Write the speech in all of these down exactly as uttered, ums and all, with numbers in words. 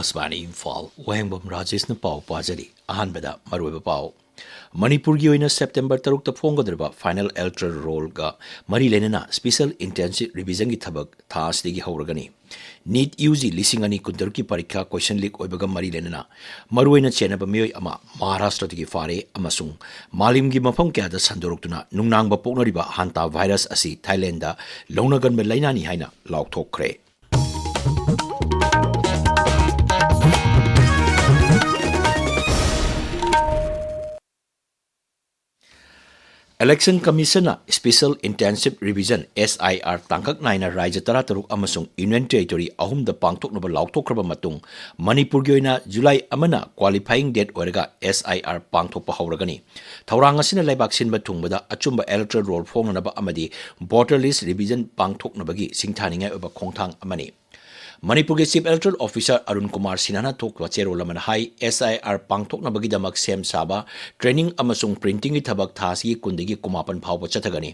ꯑꯁꯕꯥꯅꯤ ꯏꯝꯐꯥꯜ, ꯋꯥꯍꯦꯡꯕꯝ ꯔꯥꯖꯦꯁꯅ ꯄꯥꯎ ꯄꯥꯖꯔꯤ꯫ ꯑꯍꯥꯟꯕꯗ ꯃꯔꯨꯑꯣꯏꯕ ꯄꯥꯎ꯫ ꯃꯅꯤꯄꯨꯔꯒꯤ ꯑꯣꯏꯅ ꯁꯦꯞꯇꯦꯝꯕꯔ ꯇꯔꯨꯛꯇ ꯐꯣꯡꯒꯗꯧꯔꯤꯕ ꯐꯥꯏꯅꯦꯜ ꯏꯂꯦꯛꯇꯣꯔꯦꯜ ꯔꯣꯜꯒ ꯃꯔꯤ ꯂꯩꯅꯅ ꯁ꯭ꯄꯤꯁꯦꯜ ꯏꯟꯇꯦꯟꯁꯤꯞ ꯔꯤꯚꯤꯖꯟꯒꯤ ꯊꯕꯛ ꯊꯥ ꯑꯁꯤꯗꯒꯤ ꯍꯧꯔꯒꯅꯤ꯫ ꯅꯤꯠ ꯌꯨ ꯖꯤ ꯂꯤꯁꯤꯡ ꯑꯅꯤ ꯀꯨꯟꯇꯔꯨꯛꯀꯤ ꯄꯔꯤꯈ꯭ꯌꯥ ꯀꯣꯏꯁꯟ ꯂꯤꯛ ꯑꯣꯏꯕꯒ ꯃꯔꯤ ꯂꯩꯅꯅ ꯃꯔꯨꯑꯣꯏꯅ ꯆꯦꯟꯅꯕ ꯃꯤꯑꯣꯏ ꯑꯃ ꯃꯍꯥꯔꯥꯁꯇ꯭ꯔꯗꯒꯤ ꯐꯥꯔꯦ ꯑꯃꯁꯨꯡ ꯃꯥꯂꯦꯝꯒꯤ ꯃꯐꯝ ꯀꯌꯥꯗ ꯁꯟꯗꯣꯔꯛꯇꯨꯅ ꯅꯨꯡꯅꯥꯡꯕ ꯄꯣꯛꯅꯔꯤꯕ ꯍꯥꯟꯇꯥ ꯚꯥꯏꯔꯁ ꯑꯁꯤ ꯊꯥꯏꯂꯦꯟꯗ ꯂꯧꯅꯒꯟꯕ ꯂꯩꯅꯥꯅꯤ ꯍꯥꯏꯅ ꯂꯥꯎꯊꯣꯛꯈ꯭ꯔꯦ꯫ ꯏꯂꯦꯛꯁꯟ ꯀꯃꯤꯁꯟꯅ ꯁ꯭ꯄꯤꯁꯦꯜ ꯏꯟꯇꯦꯟꯁꯤꯞ ꯔꯤꯚꯤꯖꯟ, ꯑꯦꯁ ꯑꯥꯏ ꯑꯥꯔ, ꯇꯥꯡꯀꯛ ꯅꯥꯏꯅ ꯔꯥꯖ꯭ꯌ ꯇꯔꯥꯇꯔꯨꯛ ꯑꯃꯁꯨꯡ ꯌꯨꯅꯤꯌꯟ ꯇꯦꯔꯤꯇꯣꯔꯤ ꯑꯍꯨꯝꯗ ꯄꯥꯡꯊꯣꯛꯅꯕ ꯂꯥꯎꯊꯣꯛꯈ꯭ꯔꯕ ꯃꯇꯨꯡ, ꯃꯅꯤꯄꯨꯔꯒꯤ ꯑꯣꯏꯅ ꯖꯨꯂꯥꯏ ꯑꯃꯅ ꯀ꯭ꯋꯥꯂꯤꯐꯥꯏꯌꯤꯡ ꯗꯦꯠ ꯑꯣꯏꯔꯒ ꯑꯦꯁ ꯑꯥꯏ ꯑꯥꯔ ꯄꯥꯡꯊꯣꯛꯄ ꯍꯧꯔꯒꯅꯤ꯫ ꯊꯧꯔꯥꯡ ꯑꯁꯤꯅ ꯂꯩꯕꯥꯛ ꯁꯤꯟꯕ ꯊꯨꯡꯕꯗ ꯑꯆꯨꯝꯕ ꯏꯂꯦꯛꯇꯣꯔꯦꯜ ꯔꯣꯜ ꯐꯣꯡꯅꯅꯕ ꯑꯃꯗꯤ ꯚꯣꯇꯔ ꯂꯤꯁ꯭ꯠ ꯔꯤꯚꯤꯖꯟ ꯄꯥꯡꯊꯣꯛꯅꯕꯒꯤ ꯁꯤꯡꯊꯥꯅꯤꯡꯉꯥꯏ ꯑꯣꯏꯕ ꯈꯣꯡꯊꯥꯡ ꯑꯃꯅꯤ꯫ ꯃꯅꯤꯄꯨꯔꯒꯤ chief electoral officer Arun Kumar ꯁꯤꯟꯍꯥꯅ ꯊꯣꯛꯄ ꯆꯦꯔꯣꯜ ꯑꯃꯅ ꯍꯥꯏ, ꯑꯦꯁ ꯑꯥꯏ ꯑꯥꯔ ꯄꯥꯡꯊꯣꯛꯅꯕꯒꯤꯗꯃꯛ ꯁꯦꯝ ꯁꯥꯕ, ꯇ꯭ꯔꯦꯅꯤꯡ ꯑꯃꯁꯨꯡ ꯄ꯭ꯔꯤꯟꯇꯤꯡꯒꯤ ꯊꯕꯛ ꯊꯥ ꯑꯁꯤꯒꯤ ꯀꯨꯟꯗꯒꯤ ꯀꯨꯟꯃꯥꯄꯟ ꯐꯥꯎꯕ ꯆꯠꯊꯒꯅꯤ꯫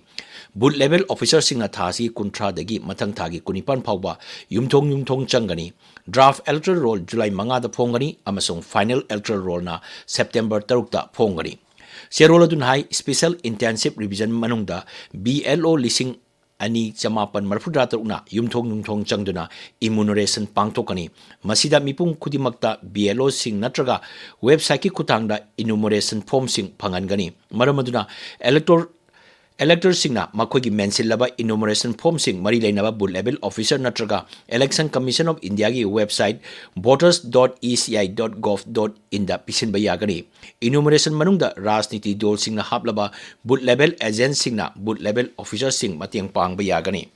ꯕꯨꯊ ꯂꯦꯚꯦꯜ ꯑꯣꯐꯤꯁꯥꯔꯁꯤꯡꯅ ꯊꯥ ꯑꯁꯤꯒꯤ ꯀꯨꯟꯊ꯭ꯔꯥꯗꯒꯤ ꯃꯊꯪ ꯊꯥꯒꯤ ꯀꯨꯟꯅꯤꯄꯥꯟ ꯐꯥꯎꯕ ꯌꯨꯝꯊꯣꯡ ꯌꯨꯝꯊꯣꯡ ꯆꯪꯒꯅꯤ꯫ ꯗ꯭ꯔꯥꯐ ꯏꯂꯦꯛꯇꯣꯔꯦꯜ ꯔꯣꯜ ꯖꯨꯂꯥꯏ ꯃꯉꯥꯗ ꯐꯣꯡꯒꯅꯤ ꯑꯃꯁꯨꯡ ꯐꯥꯏꯅꯦꯜ ꯏꯂꯦꯛꯇꯣꯔꯦꯜ ꯔꯣꯜꯅ ꯁꯦꯞꯇꯦꯝꯕꯔ ꯇꯔꯨꯛꯇ ꯐꯣꯡꯒꯅꯤ꯫ ꯆꯦꯔꯣꯜ ꯑꯗꯨꯅ ꯍꯥꯏ, ꯁ꯭ꯄꯤꯁꯦꯜ ꯏꯟꯇꯦꯟꯁꯤꯞ ꯔꯤꯚꯤꯖꯟ ꯃꯅꯨꯡꯗ ꯕꯤ ꯑꯦꯜ ꯑꯣ ꯂꯤꯁꯤꯡ ꯑꯅꯤ ꯆꯃꯥꯄꯟ ꯃꯔꯤꯐꯨꯇꯔꯥ ꯇꯔꯨꯛꯅ ꯌꯨꯝꯊꯣꯡ ꯌꯨꯝꯊꯣꯡ ꯆꯪꯗꯨꯅ ꯏꯃꯨꯅꯔꯦꯁꯟ ꯄꯥꯡꯊꯣꯛꯀꯅꯤ꯫ ꯃꯁꯤꯗ ꯃꯤꯄꯨꯝ ꯈꯨꯗꯤꯡꯃꯛꯇ ꯕꯤ ꯑꯦꯜ ꯑꯣꯁꯤꯡ ꯅꯠꯇ꯭ꯔꯒ ꯋꯦꯕꯁꯥꯏꯠꯀꯤ ꯈꯨꯠꯊꯥꯡꯗ ꯏꯅꯨꯃꯔꯦꯁꯟ ꯐꯣꯔꯝꯁꯤꯡ ꯐꯪꯍꯟꯒꯅꯤ꯫ ꯃꯔꯝ ꯑꯗꯨꯅ ꯏꯂꯦꯛꯇꯣꯔ-, ꯏꯂꯦꯛꯇꯔꯁꯤꯡꯅ ꯃꯈꯣꯏꯒꯤ ꯃꯦꯟꯁꯤꯜꯂꯕ ꯏꯅꯨꯃꯔꯦꯁꯟ ꯐꯣꯔꯝꯁꯤꯡ ꯃꯔꯤ ꯂꯩꯅꯕ ꯕꯨꯊ ꯂꯦꯚꯦꯜ ꯑꯣꯐꯤꯁꯥꯔ ꯅꯠꯇ꯭ꯔꯒ ꯏꯂꯦꯛꯁꯟ ꯀꯃꯤꯁꯟ ꯑꯣꯐ ꯏꯟꯗꯤꯌꯥꯒꯤ website voters dot E C I dot gov dot in ꯗ ꯄꯤꯁꯤꯟꯕ ꯌꯥꯒꯅꯤ꯫ ꯏꯅꯨꯃꯔꯦꯁꯟ ꯃꯅꯨꯡꯗ ꯔꯥꯖꯅꯤꯇꯤ ꯗꯜꯁꯤꯡꯅ ꯍꯥꯞꯂꯕ ꯕꯨꯊ ꯂꯦꯚꯦꯜ ꯑꯦꯖꯦꯟꯠꯁꯤꯡꯅ ꯕꯨꯊ ꯂꯦꯚꯦꯜ ꯑꯣꯐꯤꯁꯥꯔꯁꯤꯡ ꯃꯇꯦꯡ ꯄꯥꯡꯕ ꯌꯥꯒꯅꯤ꯫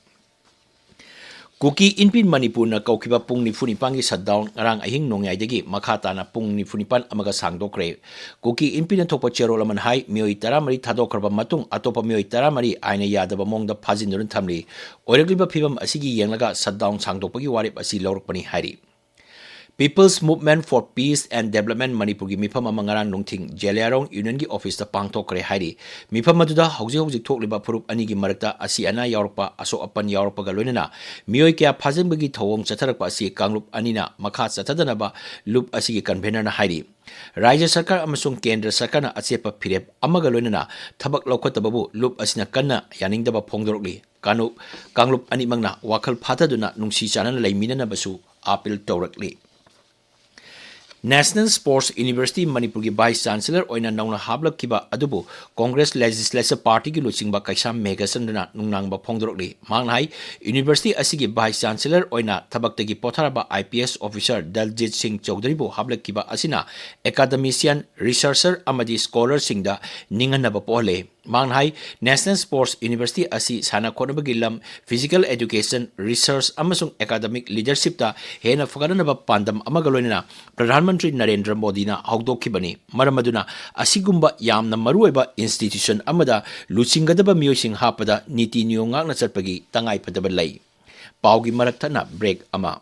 ꯀꯨꯀꯤ ꯏꯟꯄꯤ ꯃꯅꯤꯄꯨꯔꯅ ꯀꯧꯈꯤꯕ ꯄꯨꯡ ꯅꯤꯐꯨ ꯅꯤꯄꯥꯟꯒꯤ ꯁꯠꯗꯥꯎꯟ ꯉꯔꯥꯡ ꯑꯍꯤꯡ ꯅꯣꯡꯌꯥꯏꯗꯒꯤ ꯃꯈꯥ ꯇꯥꯅ ꯄꯨꯡ ꯅꯤꯐꯨ ꯅꯤꯄꯥꯟ ꯑꯃꯒ ꯁꯥꯡꯗꯣꯛꯈ꯭ꯔꯦ꯫ ꯀꯨꯀꯤ ꯏꯟꯄꯤꯅ ꯊꯣꯛꯄ ꯆꯦꯔꯣꯜ ꯑꯃꯅ ꯍꯥꯏ, ꯃꯤꯑꯣꯏ ꯇꯔꯥꯃꯔꯤ ꯊꯥꯗꯣꯛꯈ꯭ꯔꯕ ꯃꯇꯨꯡ ꯑꯇꯣꯞꯄ ꯃꯤꯑꯣꯏ ꯇꯔꯥꯃꯔꯤ ꯑꯥꯏꯟꯅ ꯌꯥꯗꯕ ꯃꯑꯣꯡꯗ ꯐꯥꯖꯤꯟꯗꯨꯅ ꯊꯝꯂꯤ꯫ ꯑꯣꯏꯔꯛꯂꯤꯕ ꯐꯤꯚꯝ ꯑꯁꯤꯒꯤ ꯌꯦꯡꯂꯒ ꯁꯠꯗꯥꯎꯟ ꯁꯥꯡꯗꯣꯛꯄꯒꯤ ꯋꯥꯔꯦꯞ ꯑꯁꯤ ꯂꯧꯔꯛꯄꯅꯤ ꯍꯥꯏꯔꯤ꯫ People's Movement for Peace and Development ꯃꯅꯤꯄꯨꯔꯒꯤ ꯃꯤꯐꯝ ꯑꯃ ꯉꯔꯥꯡ ꯅꯨꯡꯊꯤꯡ ꯖꯦꯂꯤꯌꯥꯡꯔꯣꯡ ꯌꯨꯅꯤꯌꯟꯒꯤ ꯑꯣꯐꯤꯁꯇ ꯄꯥꯡꯊꯣꯛꯈ꯭ꯔꯦ ꯍꯥꯏꯔꯤ꯫ ꯃꯤꯐꯝ ꯑꯗꯨꯗ ꯍꯧꯖꯤꯛ ꯍꯧꯖꯤꯛ ꯊꯣꯛꯂꯤꯕ ꯐꯨꯔꯨꯞ ꯑꯅꯤꯒꯤ ꯃꯔꯛꯇ ꯑꯁꯤ ꯑꯅꯥ ꯌꯥꯎꯔꯛꯄ, ꯑꯁꯣꯛ ꯑꯄꯟ ꯌꯥꯎꯔꯛꯄꯒ ꯂꯣꯏꯅꯅ ꯃꯤꯑꯣꯏ ꯀꯌꯥ ꯐꯥꯖꯤꯟꯕꯒꯤ ꯊꯧꯑꯣꯡ ꯆꯠꯊꯔꯛꯄ ꯑꯁꯤ ꯀꯥꯡꯂꯨꯞ ꯑꯅꯤꯅ ꯃꯈꯥ ꯆꯠꯊꯗꯅꯕ ꯂꯨꯞ ꯑꯁꯤꯒꯤ ꯀꯟꯚꯦꯅꯔꯅ ꯍꯥꯏꯔꯤ꯫ ꯔꯥꯖ꯭ꯌ ꯁꯔꯀꯥꯔ ꯑꯃꯁꯨꯡ ꯀꯦꯟꯗ꯭ꯔ ꯁꯔꯀꯥꯔꯅ ꯑꯆꯦꯠꯄ ꯐꯤꯔꯦꯞ ꯑꯃꯒ ꯂꯣꯏꯅꯅ ꯊꯕꯛ ꯂꯧꯈꯠꯇꯕꯕꯨ ꯂꯨꯞ ꯑꯁꯤꯅ ꯀꯟꯅ ꯌꯥꯅꯤꯡꯗꯕ ꯐꯣꯡꯗꯣꯔꯛꯂꯤ꯫ ꯀꯥꯡꯂꯨꯞ, ꯀꯥꯡꯂꯨꯞ ꯑꯅꯤꯃꯛꯅ ꯋꯥꯈꯜ ꯐꯥꯊꯗꯨꯅ ꯅꯨꯡꯁꯤ ꯆꯥꯟꯅꯅ ꯂꯩꯃꯤꯟꯅꯅꯕꯁꯨ ꯑꯥꯄꯤꯜ ꯇꯧꯔꯛꯂꯤ꯫ National Sports University ꯃꯅꯤꯄꯨꯔꯒꯤ Vice Chancellor ꯑꯣꯏꯅ ꯅꯧꯅ ꯍꯥꯞꯂꯛꯈꯤꯕ ꯑꯗꯨꯕꯨ Congress Legislature Partyꯒꯤ ꯂꯨꯆꯤꯡꯕ ꯀꯩꯁꯥꯝ ꯃꯦꯘꯆꯟꯗ꯭ꯔꯅ ꯅꯨꯡꯅꯥꯡꯕ ꯐꯣꯡꯗꯣꯔꯛꯂꯤ꯫ ꯃꯍꯥꯛꯅ ꯍꯥꯏ, University ꯑꯁꯤꯒꯤ Vice Chancellor ꯑꯣꯏꯅ ꯊꯕꯛꯇꯒꯤ ꯄꯣꯊꯥꯔꯕ IPS officer ꯗꯜꯖꯤꯠ ꯁꯤꯡ ꯆꯧꯙꯔꯤꯕꯨ ꯍꯥꯞꯂꯛꯈꯤꯕ ꯑꯁꯤꯅ academician, researcher ꯑꯃꯗꯤ scholarꯁꯤꯡꯗ ꯅꯤꯡꯍꯟꯅꯕ ꯄꯣꯛꯍꯜꯂꯦ꯫ ꯃꯍꯥꯛꯅ ꯍꯥꯏ, National Sports University ꯑꯁꯤ ꯁꯥꯟꯅ ꯈꯣꯠꯅꯕꯒꯤ ꯂꯝ, physical education, research ꯑꯃꯁꯨꯡ academic leadershipꯇ ꯍꯦꯟꯅ ꯐꯒꯠꯍꯟꯅꯕ ꯄꯥꯟꯗꯝ ꯑꯃꯒ ꯂꯣꯏꯅꯅ ꯄ꯭ꯔꯙꯥꯟ ꯃꯟꯇ꯭ꯔꯤ ꯅꯔꯦꯟꯗ꯭ꯔ ꯃꯣꯗꯤꯅ ꯍꯧꯗꯣꯛꯈꯤꯕꯅꯤ꯫ ꯃꯔꯝ ꯑꯗꯨꯅ ꯑꯁꯤꯒꯨꯝꯕ ꯌꯥꯝꯅ ꯃꯔꯨꯑꯣꯏꯕ institution ꯑꯃꯗ ꯂꯨꯆꯤꯡꯒꯗꯕ ꯃꯤꯑꯣꯏꯁꯤꯡ ꯍꯥꯞꯄꯗ ꯅꯤꯇꯤ ꯅꯤꯌꯣꯝ ꯉꯥꯛꯅ ꯆꯠꯄꯒꯤ ꯇꯉꯥꯏꯐꯗꯕ ꯂꯩ꯫ ꯄꯥꯎꯒꯤ ꯃꯔꯛ ꯊꯠꯅ break ꯑꯃ꯫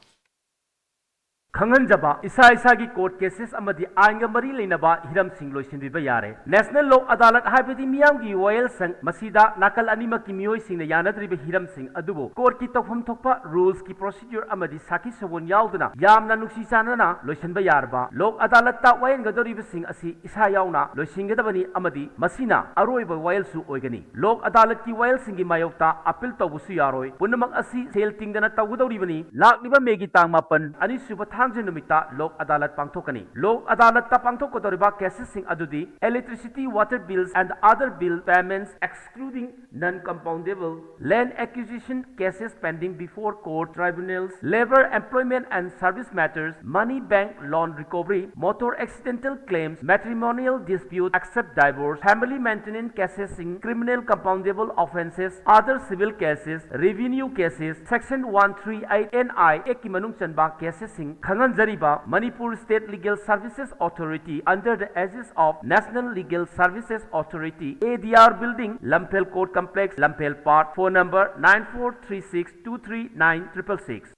ꯈꯪꯍꯟꯖꯕ, ꯏꯁꯥ ꯏꯁꯥꯒꯤ court cases ꯑꯃꯗꯤ ꯑꯥꯏꯟꯒ ꯃꯔꯤ ꯂꯩꯅꯕ ꯍꯤꯔꯝꯁꯤꯡ ꯂꯣꯏꯁꯤꯟꯕꯤꯕ ꯌꯥꯔꯦ꯫ National Lok Adalat ꯍꯥꯏꯕꯗꯤ ꯃꯤꯌꯥꯝꯒꯤ ꯋꯥꯌꯦꯜꯁꯪ, ꯃꯁꯤꯗ ꯅꯥꯀꯜ ꯑꯅꯤꯃꯛꯀꯤ ꯃꯤꯑꯣꯏꯁꯤꯡꯅ ꯌꯥꯅꯗ꯭ꯔꯤꯕ ꯍꯤꯔꯝꯁꯤꯡ ꯑꯗꯨꯕꯨ courtꯀꯤ ꯇꯧꯐꯝ ꯊꯣꯛꯄ rulesꯀꯤ procedure ꯑꯃꯗꯤ ꯁꯥꯈꯤ ꯁꯑꯣꯟ ꯌꯥꯎꯗꯅ ꯌꯥꯝꯅ ꯅꯨꯡꯁꯤ ꯆꯥꯟꯅꯅ ꯂꯣꯏꯁꯤꯟꯕ ꯌꯥꯔꯕ Lok Adalatꯇ ꯋꯥꯌꯦꯟꯒꯗꯧꯔꯤꯕꯁꯤꯡ ꯑꯁꯤ ꯏꯁꯥ ꯌꯥꯎꯅ ꯂꯣꯏꯁꯤꯟꯒꯗꯕꯅꯤ ꯑꯃꯗꯤ ꯃꯁꯤꯅ ꯑꯔꯣꯏꯕ ꯋꯥꯌꯦꯜꯁꯨ ꯑꯣꯏꯒꯅꯤ꯫ Lok Adalatꯀꯤ ꯋꯥꯌꯦꯜꯁꯤꯡꯒꯤ ꯃꯥꯌꯣꯛꯇ appeal ꯇꯧꯕꯁꯨ ꯌꯥꯔꯣꯏ꯫ ꯄꯨꯝꯅꯃꯛ ꯑꯁꯤ ꯁꯦꯜ ꯇꯤꯡꯗꯅ ꯇꯧꯒꯗꯧꯔꯤꯕꯅꯤ꯫ ꯂꯥꯛꯂꯤꯕ ꯃꯦꯒꯤ ꯇꯥꯡ ꯃꯥꯄꯟ, ꯑꯅꯤꯁꯨꯕ ꯊꯥꯡꯖ ꯅꯨꯃꯤꯠꯇ Lok Adalat ꯄꯥꯡꯊꯣꯛꯀꯅꯤ꯫ Lok Adalatꯇ ꯄꯥꯡꯊꯣꯛꯀꯗꯧꯔꯤꯕ casesꯁꯤꯡ ꯑꯗꯨꯗꯤ electricity, water bills and other bill payments excluding non-compoundable, land acquisition cases pending before court tribunals, labor, employment and service matters, money, bank loan recovery, motor accidental claims, matrimonial dispute except divorce, family maintenance cases in criminal compoundable offences, other civil cases, revenue cases, Section one three eight N I Actꯀꯤ ꯃꯅꯨꯡ ꯆꯟꯕ casesꯁꯤꯡ ꯈꯪꯍꯟꯖꯔꯤꯕ Manipur State Legal Services Authority under the aegis of National Legal Services Authority, A D R Building, Lamphel Court Complex, Lamphel Park, phone number nine four three six two three nine triple six.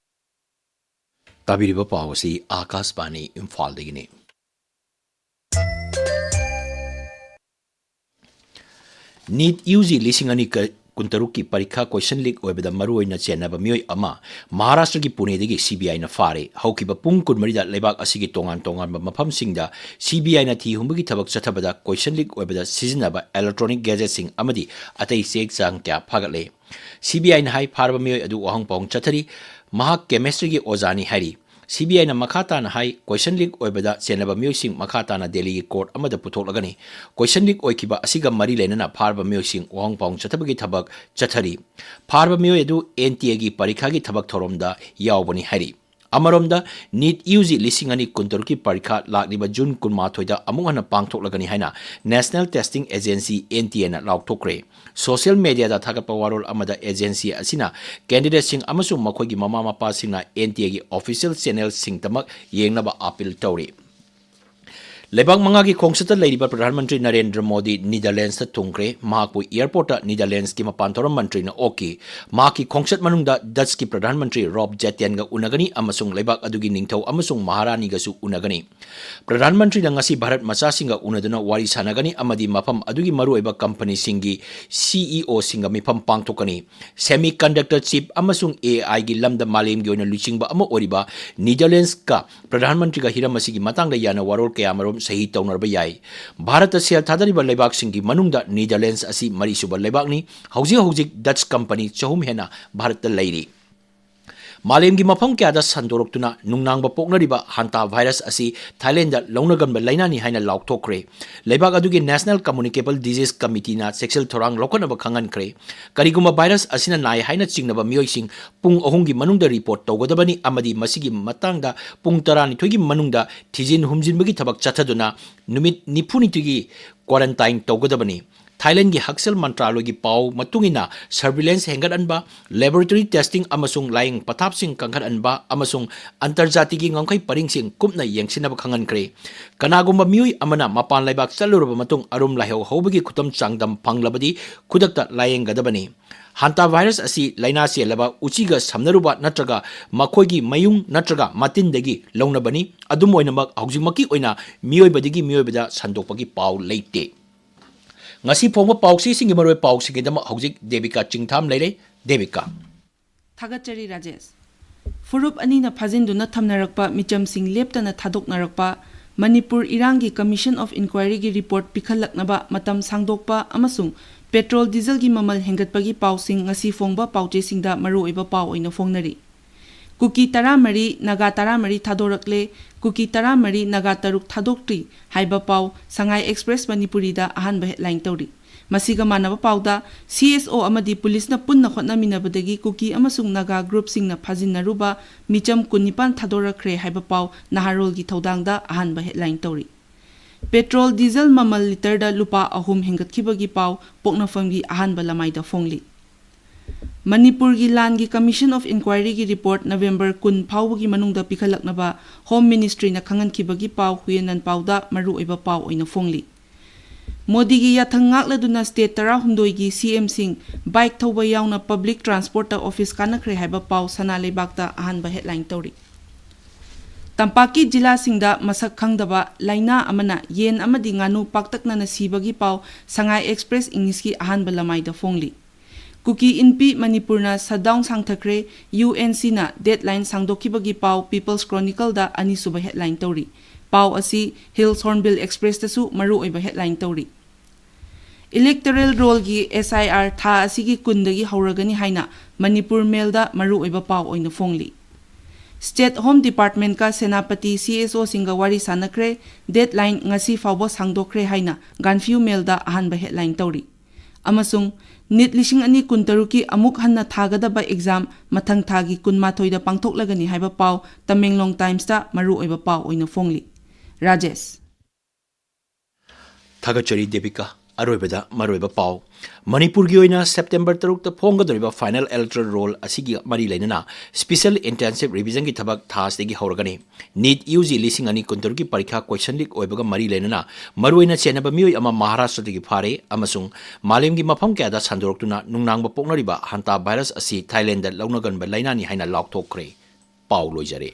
ꯇꯥꯕꯤꯔꯤꯕ ꯄꯥꯎ ꯑꯁꯤ ꯑꯥꯀꯥꯁꯕꯥꯅꯤ ꯏꯝꯐꯥꯜꯗꯒꯤꯅꯤ꯫ Neat U G ꯂꯤꯁꯤꯡ ꯑꯅꯤ ꯀꯨꯟꯇꯔꯨꯛꯀꯤ ꯄꯔꯤꯈꯥ question leak ꯑꯣꯏꯕꯗ ꯃꯔꯨꯑꯣꯏꯅ ꯆꯦꯟꯅꯕ ꯃꯤꯑꯣꯏ ꯑꯃ ꯃꯍꯥꯔꯥꯁꯇ꯭ꯔꯒꯤ ꯄꯨꯅꯦꯗꯒꯤ ꯁꯤ ꯕꯤ ꯑꯥꯏꯅ ꯐꯥꯔꯦ꯫ ꯍꯧꯈꯤꯕ ꯄꯨꯡ ꯀꯨꯟꯃꯔꯤꯗ ꯂꯩꯕꯥꯛ ꯑꯁꯤꯒꯤ ꯇꯣꯉꯥꯟ ꯇꯣꯉꯥꯟꯕ ꯃꯐꯝꯁꯤꯡꯗ ꯁꯤ ꯕꯤ ꯑꯥꯏꯅ ꯊꯤ ꯍꯨꯝꯕꯒꯤ ꯊꯕꯛ ꯆꯠꯊꯕꯗ question leak ꯑꯣꯏꯕꯗ ꯁꯤꯖꯤꯟꯅꯕ electronic gadgetꯁꯤꯡ ꯑꯃꯗꯤ ꯑꯇꯩ ꯆꯦ ꯆꯥꯡ ꯀꯌꯥ ꯐꯥꯒꯠꯂꯦ꯫ ꯁꯤ ꯕꯤ ꯑꯥꯏꯅ ꯍꯥꯏ, ꯐꯥꯔꯕ ꯃꯤꯑꯣꯏ ꯑꯗꯨ ꯋꯥꯍꯪ ꯄꯥꯎꯍꯪ ꯆꯠꯊꯔꯤ꯫ ꯃꯍꯥꯛ chemistryꯒꯤ ꯑꯣꯖꯥꯅꯤ ꯍꯥꯏꯔꯤ꯫ ꯁꯤ ꯕꯤ ꯑꯥꯏꯅ ꯃꯈꯥ ꯇꯥꯅ ꯍꯥꯏ, question leak ꯑꯣꯏꯕꯗ ꯆꯦꯟꯅꯕ ꯃꯤꯑꯣꯏꯁꯤꯡ ꯃꯈꯥ ꯇꯥꯅ ꯗꯦꯜꯂꯤꯒꯤ court ꯑꯃꯗ ꯄꯨꯊꯣꯛꯂꯒꯅꯤ꯫ Question leak ꯑꯣꯏꯈꯤꯕ ꯑꯁꯤꯒ ꯃꯔꯤ ꯂꯩꯅꯅ ꯐꯥꯔꯕ ꯃꯤꯑꯣꯏꯁꯤꯡ ꯋꯥꯍꯪ ꯄꯥꯎꯍꯪ ꯆꯠꯊꯕꯒꯤ ꯊꯕꯛ ꯆꯠꯊꯔꯤ꯫ ꯐꯥꯔꯕ ꯃꯤꯑꯣꯏ ꯑꯗꯨ ꯑꯦꯟ ꯇꯤ ꯑꯦꯒꯤ ꯄꯔꯤꯈꯥꯒꯤ ꯊꯕꯛ ꯊꯧꯔꯝꯗ ꯌꯥꯎꯕꯅꯤ ꯍꯥꯏꯔꯤ꯫ ꯑꯃꯔꯣꯝꯗ, ꯅꯤꯠ ꯌꯨ ꯖꯤ ꯂꯤꯁꯤꯡ ꯑꯅꯤ ꯀꯨꯟꯇꯔꯨꯛꯀꯤ ꯄꯔꯤꯈꯥ ꯂꯥꯛꯂꯤꯕ ꯖꯨꯟ ꯀꯨꯟꯃꯥꯊꯣꯏꯗ ꯑꯃꯨꯛ ꯍꯟꯅ ꯄꯥꯡꯊꯣꯛꯂꯒꯅꯤ ꯍꯥꯏꯅ National Testing Agency, N T A ꯂꯥꯎꯊꯣꯛꯈ꯭ꯔꯦ꯫ Social mediaꯗ ꯊꯥꯒꯠꯄ ꯋꯥꯔꯣꯜ ꯑꯃꯗ agency ꯑꯁꯤꯅ candidateꯁꯤꯡ ꯑꯃꯁꯨꯡ ꯃꯈꯣꯏꯒꯤ ꯃꯃꯥ ꯃꯄꯥꯁꯤꯡꯅ ꯑꯦꯟ ꯇꯤ ꯑꯦꯒꯤ official channelꯁꯤꯡꯗꯃꯛ ꯌꯦꯡꯅꯕ appeal ꯇꯧꯔꯤ꯫ ꯂꯩꯕꯥꯛ ꯃꯉꯥꯒꯤ ꯈꯣꯡꯆꯠꯇ ꯂꯩꯔꯤꯕ ꯄ꯭ꯔꯙꯥꯟ ꯃꯟꯇ꯭ꯔꯤ ꯅꯔꯦꯟꯗ꯭ꯔ ꯃꯣꯗꯤ ꯅꯤꯗꯔꯂꯦꯟꯁꯇ ꯊꯨꯡꯈ꯭ꯔꯦ꯫ ꯃꯍꯥꯛꯄꯨ airportꯇ ꯅꯤꯗꯔꯂꯦꯟꯁꯀꯤ ꯃꯄꯥꯟ ꯊꯧꯔꯝ ꯃꯟꯇ꯭ꯔꯤꯅ ꯑꯣꯛꯈꯤ꯫ ꯃꯍꯥꯛꯀꯤ ꯈꯣꯡꯆꯠ ꯃꯅꯨꯡꯗ ꯗꯆꯀꯤ ꯄ꯭ꯔꯙꯥꯟ ꯃꯟꯇ꯭ꯔꯤ ꯔꯣꯕ ꯖꯦꯇꯦꯟꯒ ꯎꯅꯒꯅꯤ ꯑꯃꯁꯨꯡ ꯂꯩꯕꯥꯛ ꯑꯗꯨꯒꯤ ꯅꯤꯡꯊꯧ ꯑꯃꯁꯨꯡ ꯃꯍꯥꯔꯥꯅꯤꯒꯁꯨ ꯎꯅꯒꯅꯤ꯫ ꯄ꯭ꯔꯙꯥꯟ ꯃꯟꯇ꯭ꯔꯤꯅ ꯉꯁꯤ ꯚꯥꯔꯠ ꯃꯆꯥꯁꯤꯡꯒ ꯎꯅꯗꯨꯅ ꯋꯥꯔꯤ ꯁꯥꯟꯅꯒꯅꯤ ꯑꯃꯗꯤ ꯃꯐꯝ ꯑꯗꯨꯒꯤ ꯃꯔꯨꯑꯣꯏꯕ ꯀꯝꯄꯅꯤꯁꯤꯡꯒꯤ ꯁꯤ ꯏ ꯑꯣꯁꯤꯡꯒ ꯃꯤꯐꯝ ꯄꯥꯡꯊꯣꯛꯀꯅꯤ꯫ Semiconductor chip ꯑꯃꯁꯨꯡ ꯑꯦ ꯑꯥꯏꯒꯤ ꯂꯝꯗ ꯃꯥꯂꯦꯝꯒꯤ ꯑꯣꯏꯅ ꯂꯨꯆꯤꯡꯕ ꯑꯃ ꯑꯣꯏꯔꯤꯕ ꯅꯤꯗꯔꯂꯦꯟꯁꯀ ꯄ꯭ꯔꯙꯥꯟ ꯃꯟꯇ꯭ꯔꯤꯒ ꯍꯤꯔꯝ ꯑꯁꯤꯒꯤ ꯃꯇꯥꯡꯗ ꯌꯥꯅ ꯋꯥꯔꯣꯜ ꯀꯌꯥꯃꯔꯨꯝ ꯁꯍꯤ ꯇꯧꯅꯔꯕ ꯌꯥꯏ꯫ ꯚꯥꯔꯠꯇ ꯁꯦꯜ ꯊꯥꯗꯔꯤꯕ ꯂꯩꯕꯥꯛꯁꯤꯡꯒꯤ ꯃꯅꯨꯡꯗ ꯅꯤꯗꯔꯂꯦꯟꯁ ꯑꯁꯤ ꯃꯔꯤꯁꯨꯕ ꯂꯩꯕꯥꯛꯅꯤ꯫ ꯍꯧꯖꯤꯛ ꯍꯧꯖꯤꯛ ꯗꯆ ꯀꯝꯄꯅꯤ ꯆꯍꯨꯝ ꯍꯦꯟꯅ ꯚꯥꯔꯠꯇ ꯂꯩꯔꯤ꯫ ꯃꯥꯂꯦꯝꯒꯤ ꯃꯐꯝ ꯀꯌꯥꯗ ꯁꯟꯗꯣꯔꯛꯇꯨꯅ ꯅꯨꯡꯅꯥꯡꯕ ꯄꯣꯛꯅꯔꯤꯕ ꯍꯥꯟꯇꯥ ꯚꯥꯏꯔꯁ ꯑꯁꯤ ꯊꯥꯏꯂꯦꯟꯗ ꯂꯧꯅꯒꯟꯕ ꯂꯩꯅꯥꯅꯤ ꯍꯥꯏꯅ ꯂꯥꯎꯊꯣꯛꯈ꯭ꯔꯦ꯫ ꯂꯩꯕꯥꯛ ꯑꯗꯨꯒꯤ National Communicable Disease Committeeꯅ ꯆꯦꯛꯁꯤꯜ ꯊꯧꯔꯥꯡ ꯂꯧꯈꯠꯅꯕ ꯈꯪꯍꯟꯈ꯭ꯔꯦ꯫ ꯀꯔꯤꯒꯨꯝꯕ ꯚꯥꯏꯔꯁ ꯑꯁꯤꯅ ꯅꯥꯏ ꯍꯥꯏꯅ ꯆꯤꯡꯅꯕ ꯃꯤꯑꯣꯏꯁꯤꯡ ꯄꯨꯡ ꯑꯍꯨꯝꯒꯤ ꯃꯅꯨꯡꯗ report ꯇꯧꯒꯗꯕꯅꯤ ꯑꯃꯗꯤ ꯃꯁꯤꯒꯤ ꯃꯇꯥꯡꯗ ꯄꯨꯡ ꯇꯔꯥꯅꯤꯊꯣꯏꯒꯤ ꯃꯅꯨꯡꯗ ꯊꯤꯖꯤꯟ ꯍꯨꯝꯖꯤꯟꯕꯒꯤ ꯊꯕꯛ ꯆꯠꯊꯗꯨꯅ ꯅꯨꯃꯤꯠ ꯅꯤꯐꯨꯅꯤꯊꯣꯏꯒꯤ quarantine ꯇꯧꯒꯗꯕꯅꯤ꯫ ꯊꯥꯏꯂꯦꯟꯒꯤ ꯍꯛꯁꯦꯜ ꯃꯟꯇ꯭ꯔꯥꯂꯣꯏꯒꯤ ꯄꯥꯎ ꯃꯇꯨꯡ ꯏꯟꯅ, surveillance ꯍꯦꯟꯒꯠꯍꯟꯕ, laboratory testing ꯑꯃꯁꯨꯡ ꯂꯥꯌꯦꯡ ꯄꯊꯥꯞꯁꯤꯡ ꯀꯟꯈꯠꯍꯟꯕ ꯑꯃꯁꯨꯡ ꯑꯟꯇꯔꯖꯥꯇꯤꯒꯤ ꯉꯝꯈꯩ ꯄꯔꯤꯡꯁꯤꯡ ꯀꯨꯞꯅ ꯌꯦꯡꯁꯤꯟꯅꯕ ꯈꯪꯍꯟꯈ꯭ꯔꯦ꯫ ꯀꯅꯥꯒꯨꯝꯕ ꯃꯤꯑꯣꯏ ꯑꯃꯅ ꯃꯄꯥꯟ ꯂꯩꯕꯥꯛ ꯆꯠꯂꯨꯔꯕ ꯃꯇꯨꯡ ꯑꯔꯨꯝ ꯂꯥꯏꯍꯧ ꯍꯧꯕꯒꯤ ꯈꯨꯗꯝ ꯆꯥꯡꯗꯝ ꯐꯪꯂꯕꯗꯤ ꯈꯨꯗꯛꯇ ꯂꯥꯌꯦꯡꯒꯗꯕꯅꯤ꯫ Hantavirus ꯑꯁꯤ ꯂꯥꯏꯅꯥ ꯆꯦꯜꯂꯕ ꯎꯆꯤꯒ ꯁꯝꯅꯔꯨꯕ ꯅꯠꯇ꯭ꯔꯒ ꯃꯈꯣꯏꯒꯤ ꯃꯌꯨꯡ ꯅꯠꯇ꯭ꯔꯒ ꯃꯇꯤꯟꯗꯒꯤ ꯂꯧꯅꯕꯅꯤ꯫ ꯑꯗꯨꯝ ꯑꯣꯏꯅꯃꯛ, ꯍꯧꯖꯤꯛꯃꯛꯀꯤ ꯑꯣꯏꯅ ꯃꯤꯑꯣꯏꯕꯗꯒꯤ ꯃꯤꯑꯣꯏꯕꯗ ꯁꯟꯗꯣꯛꯄꯒꯤ ꯄꯥꯎ ꯂꯩꯇꯦ꯫ ꯉꯁꯤ ꯐꯣꯡꯕ ꯄꯥꯎꯆꯦꯁꯤꯡꯒꯤ ꯃꯔꯨꯑꯣꯏꯕ ꯄꯥꯎꯁꯤꯡꯒꯤꯗꯃꯛ ꯍꯧꯖꯤꯛ ꯗꯦꯕꯤꯀꯥ ꯆꯤꯡꯊꯥꯝ ꯂꯩꯔꯦ꯫ ꯗꯦꯕꯤꯀꯥ꯫ ꯊꯥꯒꯠꯆꯔꯤ ꯔꯥꯖꯦꯁ꯫ ꯐꯨꯔꯨꯞ ꯑꯅꯤꯅ ꯐꯥꯖꯤꯟꯗꯨꯅ ꯊꯝꯅꯔꯛꯄ ꯃꯤꯆꯝꯁꯤꯡ ꯂꯦꯞꯇꯅ ꯊꯥꯗꯣꯛꯅꯔꯛꯄ, ꯃꯅꯤꯄꯨꯔ ꯏꯔꯥꯡꯒꯤ Commission of Inquiryꯒꯤ report ꯄꯤꯈꯠꯂꯛꯅꯕ ꯃꯇꯝ ꯁꯥꯡꯗꯣꯛꯄ ꯑꯃꯁꯨꯡ ꯄꯦꯇ꯭ꯔꯣꯜ ꯗꯤꯖꯜꯒꯤ ꯃꯃꯜ ꯍꯦꯟꯒꯠꯄꯒꯤ ꯄꯥꯎꯁꯤꯡ ꯉꯁꯤ ꯐꯣꯡꯕ ꯄꯥꯎꯆꯦꯁꯤꯡꯗ ꯃꯔꯨꯑꯣꯏꯕ ꯄꯥꯎ ꯑꯣꯏꯅ ꯐꯣꯡꯅꯔꯤ꯫ ꯀꯨꯀꯤ ꯇꯔꯥꯃꯔꯤ, ꯅꯥꯒꯥ ꯇꯔꯥꯃꯔꯤ ꯊꯥꯗꯣꯔꯛꯂꯦ, ꯀꯨꯀꯤ ꯇꯔꯥꯃꯔꯤ, ꯅꯥꯒꯥ ꯇꯔꯨꯛ ꯊꯥꯗꯣꯛꯇ꯭ꯔꯤ ꯍꯥꯏꯕ ꯄꯥꯎ ꯁꯉꯥꯏ ꯑꯦꯛꯁꯄ꯭ꯔꯦꯁ ꯃꯅꯤꯄꯨꯔꯤꯗ ꯑꯍꯥꯟꯕ headline ꯇꯧꯔꯤ꯫ ꯃꯁꯤꯒ ꯃꯥꯟꯅꯕ ꯄꯥꯎꯗ, CSO ꯑꯃꯗꯤ ꯄꯨꯂꯤꯁꯅ ꯄꯨꯟꯅ ꯍꯣꯠꯅꯃꯤꯟꯅꯕꯗꯒꯤ ꯀꯨꯀꯤ ꯑꯃꯁꯨꯡ ꯅꯥꯒꯥ ꯒ꯭ꯔꯨꯞꯁꯤꯡꯅ ꯐꯥꯖꯤꯟꯅꯔꯨꯕ ꯃꯤꯆꯝ ꯀꯨꯟꯅꯤꯄꯥꯟ ꯊꯥꯗꯣꯔꯛꯈ꯭ꯔꯦ ꯍꯥꯏꯕ ꯄꯥꯎ ꯅꯍꯥꯔꯣꯜꯒꯤ ꯊꯧꯗꯥꯡꯗ ꯑꯍꯥꯟꯕ headline ꯇꯧꯔꯤ꯫ ꯄꯦꯇ꯭ꯔꯣꯜ ꯗꯤꯖꯜ ꯃꯃꯜ ꯂꯤꯇꯔꯗ ꯂꯨꯄꯥ ꯑꯍꯨꯝ ꯍꯦꯟꯒꯠꯈꯤꯕꯒꯤ ꯄꯥꯎ ꯄꯣꯛꯅꯐꯝꯒꯤ ꯑꯍꯥꯟꯕ ꯂꯃꯥꯏꯗ ꯐꯣꯡꯂꯤ꯫ ꯃꯅꯤꯄꯨꯔꯒꯤ ꯂꯥꯟꯒꯤ Commission of Inquiryꯒꯤ report ꯅꯕꯦꯝꯕꯔ ꯀꯨꯟ ꯐꯥꯎꯕꯒꯤ ꯃꯅꯨꯡꯗ ꯄꯤꯈꯠꯂꯛꯅꯕ Home Ministryꯅ ꯈꯪꯍꯟꯈꯤꯕꯒꯤ ꯄꯥꯎ ꯍꯨꯌꯦꯟ ꯂꯥꯟꯄꯥꯎꯗ ꯃꯔꯨꯑꯣꯏꯕ ꯄꯥꯎ ꯑꯣꯏꯅ ꯐꯣꯡꯂꯤ꯫ ꯃꯣꯗꯤꯒꯤ ꯌꯥꯊꯪ ꯉꯥꯛꯂꯗꯨꯅ state ꯇꯔꯥꯍꯨꯝꯗꯣꯏꯒꯤ CMꯁꯤꯡ bike ꯊꯧꯕ ꯌꯥꯎꯅ public transportꯇ office ꯀꯥꯟꯅꯈ꯭ꯔꯦ ꯍꯥꯏꯕ ꯄꯥꯎ ꯁꯅꯥ ꯂꯩꯕꯥꯛꯇ ꯑꯍꯥꯟꯕ headline ꯇꯧꯔꯤ꯫ ꯇꯝꯄꯥꯛꯀꯤ ꯖꯤꯂꯥꯁꯤꯡꯗ ꯃꯁꯛ ꯈꯪꯗꯕ ꯂꯥꯏꯅꯥ ꯑꯃꯅ ꯌꯦꯟ ꯑꯃꯗꯤ ꯉꯥꯅꯨ ꯄꯥꯛꯇꯛꯅꯅ ꯁꯤꯕꯒꯤ ꯄꯥꯎ ꯁꯉꯥꯏ ꯑꯦꯛꯁꯄ꯭ꯔꯦꯁ ꯏꯪꯂꯤꯁꯀꯤ ꯑꯍꯥꯟꯕ ꯂꯃꯥꯏꯗ ꯐꯣꯡꯂꯤ꯫ ꯀꯨꯀꯤ ꯏꯟꯄꯤ ꯃꯅꯤꯄꯨꯔꯅ shutdown ꯁꯥꯡꯊꯈ꯭ꯔꯦ, UNCꯅ deadline ꯁꯥꯡꯗꯣꯛꯈꯤꯕꯒꯤ ꯄꯥꯎ People's Chronicleꯗ ꯑꯅꯤꯁꯨꯕ headline ꯇꯧꯔꯤ꯫ ꯄꯥꯎ ꯑꯁꯤ Hills Hornbill Expressꯇꯁꯨ ꯃꯔꯨꯑꯣꯏꯕ headline ꯇꯧꯔꯤ꯫ Electoral rollꯒꯤ SIR ꯊꯥ ꯑꯁꯤꯒꯤ ꯀꯨꯟꯗꯒꯤ ꯍꯧꯔꯒꯅꯤ ꯍꯥꯏꯅ ꯃꯅꯤꯄꯨꯔ ꯃꯦꯜꯗ ꯃꯔꯨꯑꯣꯏꯕ ꯄꯥꯎ ꯑꯣꯏꯅ ꯐꯣꯡꯂꯤ꯫ State Home Departmentꯀ ꯁꯦꯅꯥꯄꯇꯤ CSOꯁꯤꯡꯒ ꯋꯥꯔꯤ ꯁꯥꯟꯅꯈ꯭ꯔꯦ, deadline ꯉꯁꯤ ꯐꯥꯎꯕ ꯁꯥꯡꯗꯣꯛꯈ꯭ꯔꯦ ꯍꯥꯏꯅ ꯒꯥꯟꯐꯤꯌꯨ ꯃꯦꯜꯗ ꯑꯍꯥꯟꯕ headline ꯇꯧꯔꯤ꯫ ꯑꯃꯁꯨꯡ NEET ꯂꯤꯁꯤꯡ ꯑꯅꯤ ꯀꯨꯟꯇꯔꯨꯛꯀꯤ ꯑꯃꯨꯛ ꯍꯟꯅ ꯊꯥꯒꯗꯕ exam ꯃꯊꯪ ꯊꯥꯒꯤ ꯀꯨꯟꯃꯥꯊꯣꯏꯗ ꯄꯥꯡꯊꯣꯛꯂꯒꯅꯤ ꯍꯥꯏꯕ ꯄꯥꯎ ꯇꯃꯦꯡꯂꯣꯡ Timesꯇ ꯃꯔꯨꯑꯣꯏꯕ ꯄꯥꯎ ꯑꯣꯏꯅ ꯐꯣꯡꯂꯤ꯫ ꯔꯥꯖꯦꯁ꯫ ꯊꯥꯒꯠꯆꯔꯤ ꯗꯦꯕꯤꯀꯥ꯫ ꯑꯔꯣꯏꯕꯗ ꯃꯔꯨꯑꯣꯏꯕ ꯄꯥꯎ꯫ ꯃꯅꯤꯄꯨꯔꯒꯤ ꯑꯣꯏꯅ ꯁꯦꯞꯇꯦꯝꯕꯔ ꯇꯔꯨꯛꯇ ꯐꯣꯡꯒꯗꯧꯔꯤꯕ final electoral roll ꯑꯁꯤꯒꯤ ꯃꯔꯤ ꯂꯩꯅꯅ special intensive revisionꯒꯤ ꯊꯕꯛ ꯊꯥ ꯑꯁꯤꯗꯒꯤ ꯍꯧꯔꯒꯅꯤ꯫ NEET UG ꯂꯤꯁꯤꯡ ꯑꯅꯤ ꯀꯨꯟꯇꯔꯨꯛꯀꯤ ꯄꯔꯤꯈꯥ question leak ꯑꯣꯏꯕꯒ ꯃꯔꯤ ꯂꯩꯅꯅ ꯃꯔꯨꯑꯣꯏꯅ ꯆꯦꯟꯅꯕ ꯃꯤꯑꯣꯏ ꯑꯃ ꯃꯍꯥꯔꯥꯁꯇ꯭ꯔꯗꯒꯤ ꯐꯥꯔꯦ ꯑꯃꯁꯨꯡ ꯃꯥꯂꯦꯝꯒꯤ ꯃꯐꯝ ꯀꯌꯥꯗ ꯁꯟꯗꯣꯔꯛꯇꯨꯅ ꯅꯨꯡꯅꯥꯡꯕ ꯄꯣꯛꯅꯔꯤꯕ ꯍꯟꯇꯥ ꯚꯥꯏꯔꯁ ꯑꯁꯤ ꯊꯥꯏꯂꯦꯟꯗ ꯂꯧꯅꯒꯟꯕ ꯂꯥꯏꯅꯥꯅꯤ ꯍꯥꯏꯅ ꯂꯥꯎꯊꯣꯛꯈ꯭ꯔꯦ꯫ ꯄꯥꯎ ꯂꯣꯏꯖꯔꯦ꯫